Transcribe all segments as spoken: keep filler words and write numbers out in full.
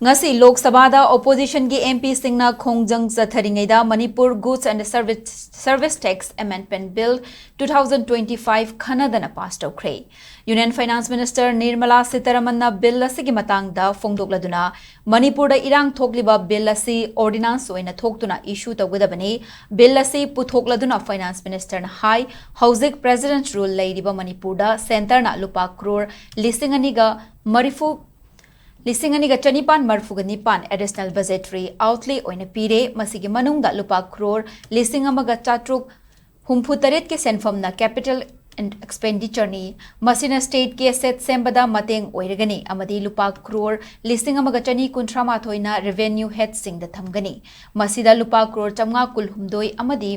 ꯉꯁꯤ ꯂꯣꯛ ꯁꯚꯥꯗ ꯑꯣꯄꯣꯖꯤꯁꯟꯒꯤ ꯑꯦꯝ ꯄꯤꯁꯤꯡꯅ ꯈꯣꯡꯖꯪ ꯆꯠꯊꯔꯤꯉꯩꯗ Manipur Goods and Service, Service Tax Amendment Bill two thousand twenty-five ꯈꯟꯅꯗꯅ ꯄꯥꯁ ꯇꯧꯈ꯭ꯔꯦ꯫ ꯌꯨꯅꯤꯌꯟ ꯐꯥꯏꯅꯥꯟꯁ ꯃꯤꯅꯤꯁꯇꯔ ꯅꯤꯔꯃꯂꯥ ꯁꯤꯇꯥꯔꯥꯃꯟꯅ ꯕꯤꯜ ꯑꯁꯤꯒꯤ ꯃꯇꯥꯡꯗ ꯐꯣꯡꯗꯣꯛꯂꯗꯨꯅ, ꯃꯅꯤꯄꯨꯔꯗ ꯏꯔꯥꯡ ꯊꯣꯛꯂꯤꯕ ꯕꯤꯜ ꯑꯁꯤ ꯑꯣꯔꯗꯤꯅꯥꯟꯁ ꯑꯣꯏꯅ ꯊꯣꯛꯇꯨꯅ ꯏꯁꯨ ꯇꯧꯒꯗꯕꯅꯤ꯫ ꯕꯤꯜ ꯑꯁꯤ ꯄꯨꯊꯣꯛꯂꯗꯨꯅ ꯐꯥꯏꯅꯥꯟꯁ ꯃꯤꯅꯤꯁꯇꯔꯅ ꯍꯥꯏ, ꯍꯧꯖꯤꯛ ꯄ꯭ꯔꯦꯁꯤꯗꯦꯟꯠ ꯔꯨꯜ ꯂꯩꯔꯤꯕ ꯃꯅꯤꯄꯨꯔꯗ ꯁꯦꯟꯇꯔꯅ ꯂꯨꯄꯥ ꯀ꯭ꯔꯣꯔ ꯂꯤꯁꯤꯡ ꯑꯅꯤꯒ ꯃꯔꯤꯐꯨ ꯂꯤꯁꯤꯡ ꯑꯅꯤꯒ ꯆꯅꯤꯄꯥꯟ ꯃꯔꯤꯐꯨꯒ ꯅꯤꯄꯥꯟ ꯑꯦꯗꯤꯁꯅꯦꯜ ꯕꯖꯦꯇꯔꯤ ꯑꯥꯎꯠꯂꯦ ꯑꯣꯏꯅ ꯄꯤꯔꯦ꯫ ꯃꯁꯤꯒꯤ ꯃꯅꯨꯡꯗ ꯂꯨꯄꯥ ꯀ꯭ꯔꯣꯔ ꯂꯤꯁꯤꯡ ꯑꯃꯒ ꯆꯥꯇ꯭ꯔꯨꯛ ꯍꯨꯝꯐꯨ ꯇꯔꯦꯠꯀꯤ ꯁꯦꯟꯐꯝꯅ ꯀꯦꯄꯤꯇꯦꯜ ꯑꯦꯛꯁꯄꯦꯟꯗꯤꯆꯔꯅꯤ꯫ ꯃꯁꯤꯅ ꯁ꯭ꯇꯦꯠꯀꯤ ꯑꯦꯁꯦꯠ ꯁꯦꯝꯕꯗ ꯃꯇꯦꯡ ꯑꯣꯏꯔꯒꯅꯤ ꯑꯃꯗꯤ ꯂꯨꯄꯥ ꯀ꯭ꯔꯣꯔ ꯂꯤꯁꯤꯡ ꯑꯃꯒ ꯆꯅꯤ ꯀꯨꯟꯊ꯭ꯔꯥ ꯃꯥꯊꯣꯏꯅ ꯔꯦꯚꯦꯅ꯭ꯌꯨ ꯍꯦꯗꯁꯤꯡꯗ ꯊꯝꯒꯅꯤ꯫ ꯃꯁꯤꯗ ꯂꯨꯄꯥ ꯀ꯭ꯔꯣꯔ ꯆꯥꯝꯃꯉꯥ ꯀꯨꯟꯍꯨꯝꯗꯣꯏ ꯑꯃꯗꯤ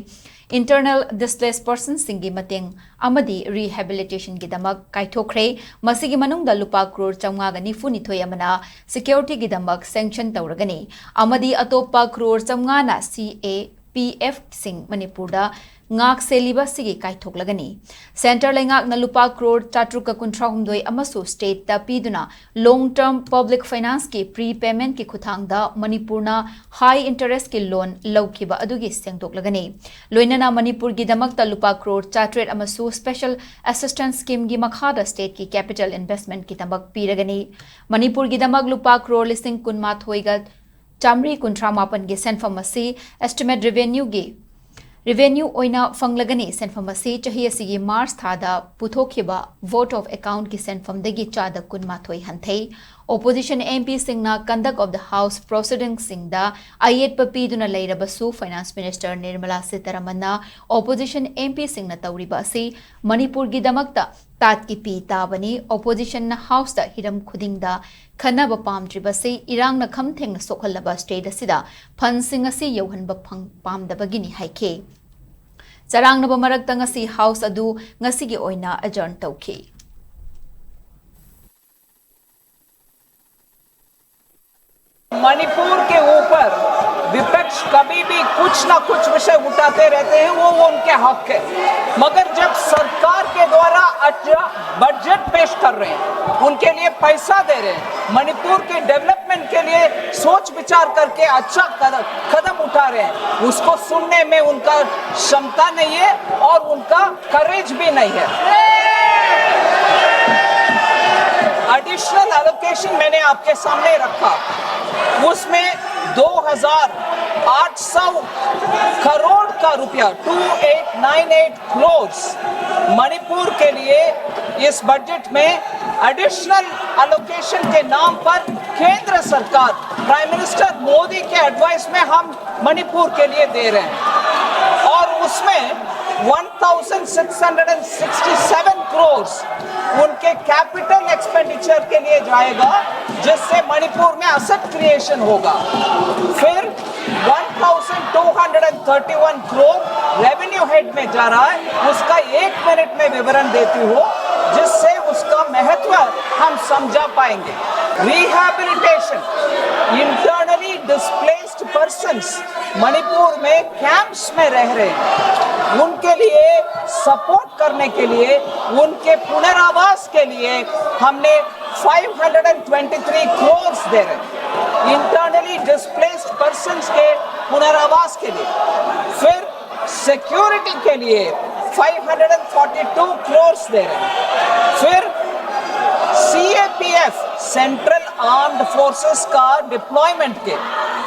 ꯏꯟꯇꯔꯅꯦꯜ ꯗꯤꯁꯄ꯭ꯂꯦꯁ ꯄꯔꯁꯟꯁꯤꯡꯒꯤ ꯃꯇꯦꯡ ꯑꯃꯗꯤ ꯔꯤꯍꯦꯕꯤꯂꯤꯇꯦꯁꯟꯒꯤꯗꯃꯛ ꯀꯥꯏꯊꯣꯛꯈ꯭ꯔꯦ꯫ ꯃꯁꯤꯒꯤ ꯃꯅꯨꯡꯗ ꯂꯨꯄꯥ ꯀ꯭ꯔꯣꯔ ꯆꯥꯝꯃꯉꯥꯒ ꯅꯤꯐꯨꯅꯤꯊꯣꯏ ꯑꯃꯅ ꯁꯦꯀ꯭ꯌꯨꯔꯤꯇꯤꯒꯤꯗꯃꯛ ꯁꯦꯡꯁꯟ ꯇꯧꯔꯒꯅꯤ ꯑꯃꯗꯤ ꯑꯇꯣꯞꯄ ꯀ꯭ꯔꯣꯔ ꯆꯥꯝꯃꯉꯥꯅ ꯁꯤ ꯑꯦ ꯄꯤ ꯑꯦꯐꯁꯤꯡ ꯃꯅꯤꯄꯨꯔꯗ ꯉꯥꯛ ꯁꯦꯜꯂꯤꯕ ꯑꯁꯤꯒꯤ ꯀꯥꯏꯊꯣꯛꯂꯒꯅꯤ꯫ ꯁꯦꯟꯇꯔ ꯂꯩꯉꯥꯛꯅ ꯂꯨꯄꯥ ꯀ꯭ꯔꯣꯔ ꯆꯥꯇ꯭ꯔꯨꯛꯀ ꯀꯨꯟꯊ꯭ꯔꯥꯍꯨꯝꯗꯣꯏ ꯑꯃꯁꯨ ꯁ꯭ꯇꯦꯠꯇ ꯄꯤꯗꯨꯅ ꯂꯣꯡ ꯇꯔꯝ ꯄꯕ꯭ꯂꯤꯛ ꯐꯥꯏꯅꯥꯟꯁꯀꯤ ꯄ꯭ꯔꯤ ꯄꯦꯃꯦꯟꯠꯀꯤ ꯈꯨꯠꯊꯥꯡꯗ ꯃꯅꯤꯄꯨꯔꯅ ꯍꯥꯏ ꯏꯟꯇꯔꯦꯁ꯭ꯠꯀꯤ ꯂꯣꯟ ꯂꯧꯈꯤꯕ ꯑꯗꯨꯒꯤ ꯁꯦꯡꯗꯣꯛꯂꯒꯅꯤ꯫ ꯂꯣꯏꯅꯅ ꯃꯅꯤꯄꯨꯔꯒꯤꯗꯃꯛꯇ ꯂꯨꯄꯥ ꯀ꯭ꯔꯣꯔ ꯆꯥꯇ꯭ꯔꯦꯠ ꯑꯃꯁꯨ ꯁ꯭ꯄꯦꯁꯦꯜ ꯑꯦꯁꯤꯁ꯭ꯇꯦꯟꯁ ꯁ꯭ꯀꯤꯝꯒꯤ ꯃꯈꯥꯗ ꯁ꯭ꯇꯦꯠꯀꯤ ꯀꯦꯄꯤꯇꯦꯜ ꯏꯟꯚꯦꯁ꯭ꯇꯃꯦꯟꯠꯀꯤꯗꯃꯛ ꯄꯤꯔꯒꯅꯤ꯫ ꯃꯅꯤꯄꯨꯔꯒꯤꯗꯃꯛ ꯂꯨꯄꯥ ꯀ꯭ꯔꯣꯔ ꯂꯤꯁꯤꯡ ꯀꯨꯟꯃꯥꯊꯣꯏꯒ ꯆꯥꯃꯔꯤ ꯀꯨꯟꯊ꯭ꯔꯥ ꯃꯥꯄꯟꯒꯤ ꯁꯦꯟꯐꯝ ꯑꯁꯤ ꯑꯦꯁꯇꯤꯃꯦꯠ ꯔꯦꯚꯦꯅ꯭ꯌꯨꯒꯤ ꯔꯦꯚꯦꯅ꯭ꯌꯨ ꯑꯣꯏꯅ ꯐꯪꯂꯒꯅꯤ꯫ ꯁꯦꯟꯐꯝ ꯑꯁꯤ ꯆꯍꯤ ꯑꯁꯤꯒꯤ ꯃꯥꯔꯆ ꯊꯥꯗ ꯄꯨꯊꯣꯛꯈꯤꯕ ꯚꯣꯠ ꯑꯣꯐ ꯑꯦꯀꯥꯎꯟꯠꯀꯤ ꯁꯦꯟꯐꯝꯗꯒꯤ ꯆꯥꯗ ꯀꯨꯟꯃꯥꯊꯣꯏ ꯍꯟꯊꯩ꯫ ꯑꯣꯄꯣꯖꯤꯁꯟ ꯑꯦꯝ ꯄꯤꯁꯤꯡꯅ ꯀꯟꯗꯛ ꯑꯣꯐ ꯗ ꯍꯥꯎꯁ ꯄ꯭ꯔꯣꯁꯤꯗꯤꯡꯁꯤꯡꯗ ꯑꯌꯦꯠꯄ ꯄꯤꯗꯨꯅ ꯂꯩꯔꯕꯁꯨ, ꯐꯥꯏꯅꯥꯟꯁ ꯃꯤꯅꯤꯁꯇꯔ ꯅꯤꯔꯃꯂꯥ ꯁꯤꯇꯥꯔꯥꯃꯟꯅ ꯑꯣꯄꯣꯖꯤꯁꯟ ꯑꯦꯝ ꯄꯤꯁꯤꯡꯅ ꯇꯧꯔꯤꯕ ꯑꯁꯤ ꯃꯅꯤꯄꯨꯔꯒꯤꯗꯃꯛꯇ ꯇꯥꯠꯀꯤ ꯄꯤ ꯇꯥꯕꯅꯤ꯫ ꯑꯣꯄꯣꯖꯤꯁꯟꯅ ꯍꯥꯎꯁꯇ ꯍꯤꯔꯝ ꯈꯨꯗꯤꯡꯗ ꯈꯟꯅꯕ ꯄꯥꯝꯗ꯭ꯔꯤꯕꯁꯤ ꯏꯔꯥꯡꯅ ꯈꯝ ꯊꯦꯡꯅ ꯁꯣꯛꯍꯜꯂꯕ ꯁ꯭ꯇꯦꯠ ꯑꯁꯤꯗ ꯐꯟꯁꯤꯡ ꯑꯁꯤ ꯌꯧꯍꯟꯕ ꯐꯪ-, ꯄꯥꯝꯗꯕꯒꯤꯅꯤ ꯍꯥꯏꯈꯤ꯫ ꯆꯔꯥꯡꯅꯕ ꯃꯔꯛꯇ ꯉꯁꯤ ꯍꯥꯎꯁ ꯑꯗꯨ ꯉꯁꯤꯒꯤ ꯑꯣꯏꯅ ꯑꯦꯖꯔꯟ ꯇꯧꯈꯤ꯫ मणिपुर के ऊपर विपक्ष कभी भी कुछ ना कुछ विषय उठाते रहते हैं, वो वो उनके हक है। मगर जब सरकार के द्वारा अच्छा बजट पेश कर रहे हैं, उनके लिए पैसा दे रहे हैं, मणिपुर के डेवलपमेंट के लिए सोच विचार करके अच्छा कदम कदम उठा रहे हैं, उसको सुनने में उनका क्षमता नहीं है और उनका करेज भी नहीं है। एडिशनल एलोकेशन मैंने आपके सामने रखा, उसमें दो हज़ार आठ सौ करोड़ का रुपया, two eight nine eight crores, Manipur के लिए इस बजट में एडिशनल एलोकेशन के नाम पर केंद्र सरकार, प्राइम मिनिस्टर मोदी के एडवाइस में हम मणिपुर के लिए दे रहे हैं, और उसमें एक हज़ार सात सौ सड़सठ करोड़ उनके कैपिटल एक्सपेंडिचर के लिए जाएगा, जिससे मणिपुर में असेट क्रिएशन होगा। फिर बारह हज़ार दो सौ इकतीस करोड़ रेवेन्यू हेड में जा रहा है, उसका एक मिनट में विवरण देती हूँ, जिससे उसका महत्व हम समझा पाएंगे। Rehabilitation, internally displaced persons, Manipur में कैंप्स में रह रहे हैं, उनके लिए सपोर्ट करने के लिए, उनके पुनरावास के लिए हमने पाँच सौ तेईस करोड़ दे रहे हैं, इंटरनली डिस्प्लेस्ड पर्सन्स के पुनरावास के लिए। फिर सिक्योरिटी के लिए पाँच सौ बयालीस करोड़ दे रहे हैं। फिर सीएपीएफ, सेंट्रल आर्म्ड फोर्सेस का डिप्लॉयमेंट के,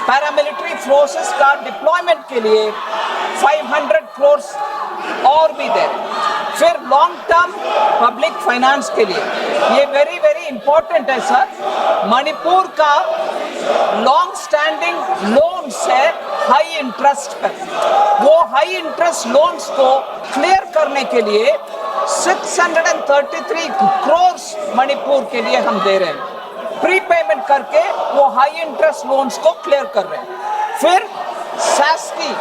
पैरामिलिट्री फोर्सेस का डिप्लॉयमेंट के लिए पाँच सौ करोड़ और भी दे रहे हैं। फिर लॉन्ग टर्म पब्लिक फाइनेंस के लिए, ये वेरी वेरी इंपॉर्टेंट है सर, मणिपुर का लॉन्ग स्टैंडिंग लोन्स है हाई इंटरेस्ट पर, वो हाई इंटरेस्ट लोन्स को क्लियर करने के लिए six hundred and thirty three crore Manipur के लिए हम दे रहे हैं, प्रीपेमेंट करके वो हाई इंटरेस्ट लोन्स को क्लियर कर रहे हैं। फिर सैस्टी,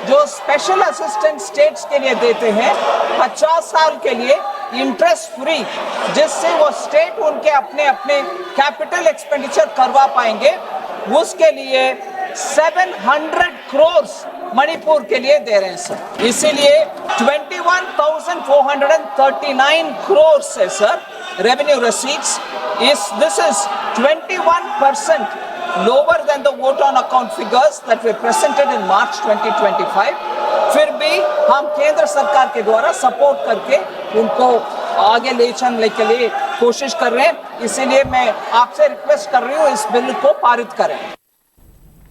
जो स्पेशल असिस्टेंस स्टेट्स के लिए देते हैं पचास साल के लिए इंटरेस्ट फ्री, जिससे वो स्टेट उनके अपने अपने कैपिटल एक्सपेंडिचर करवा पाएंगे, उसके लिए सेवन हंड्रेड करोड़ मणिपुर के लिए दे रहे हैं सर। इसीलिए twenty one thousand four hundred and thirty nine crore है सर रेवेन्यू रिसीट्स। इस this is twenty one percent lower than the vote on account figures that were presented in March twenty twenty five. फिर भी हम केंद्र सरकार के द्वारा support करके उनको आगे ले चलने के लिए कोशिश कर रहे हैं। इसीलिए मैं आपसे रिक्वेस्ट कर रही हूँ, इस बिल को पारित करें।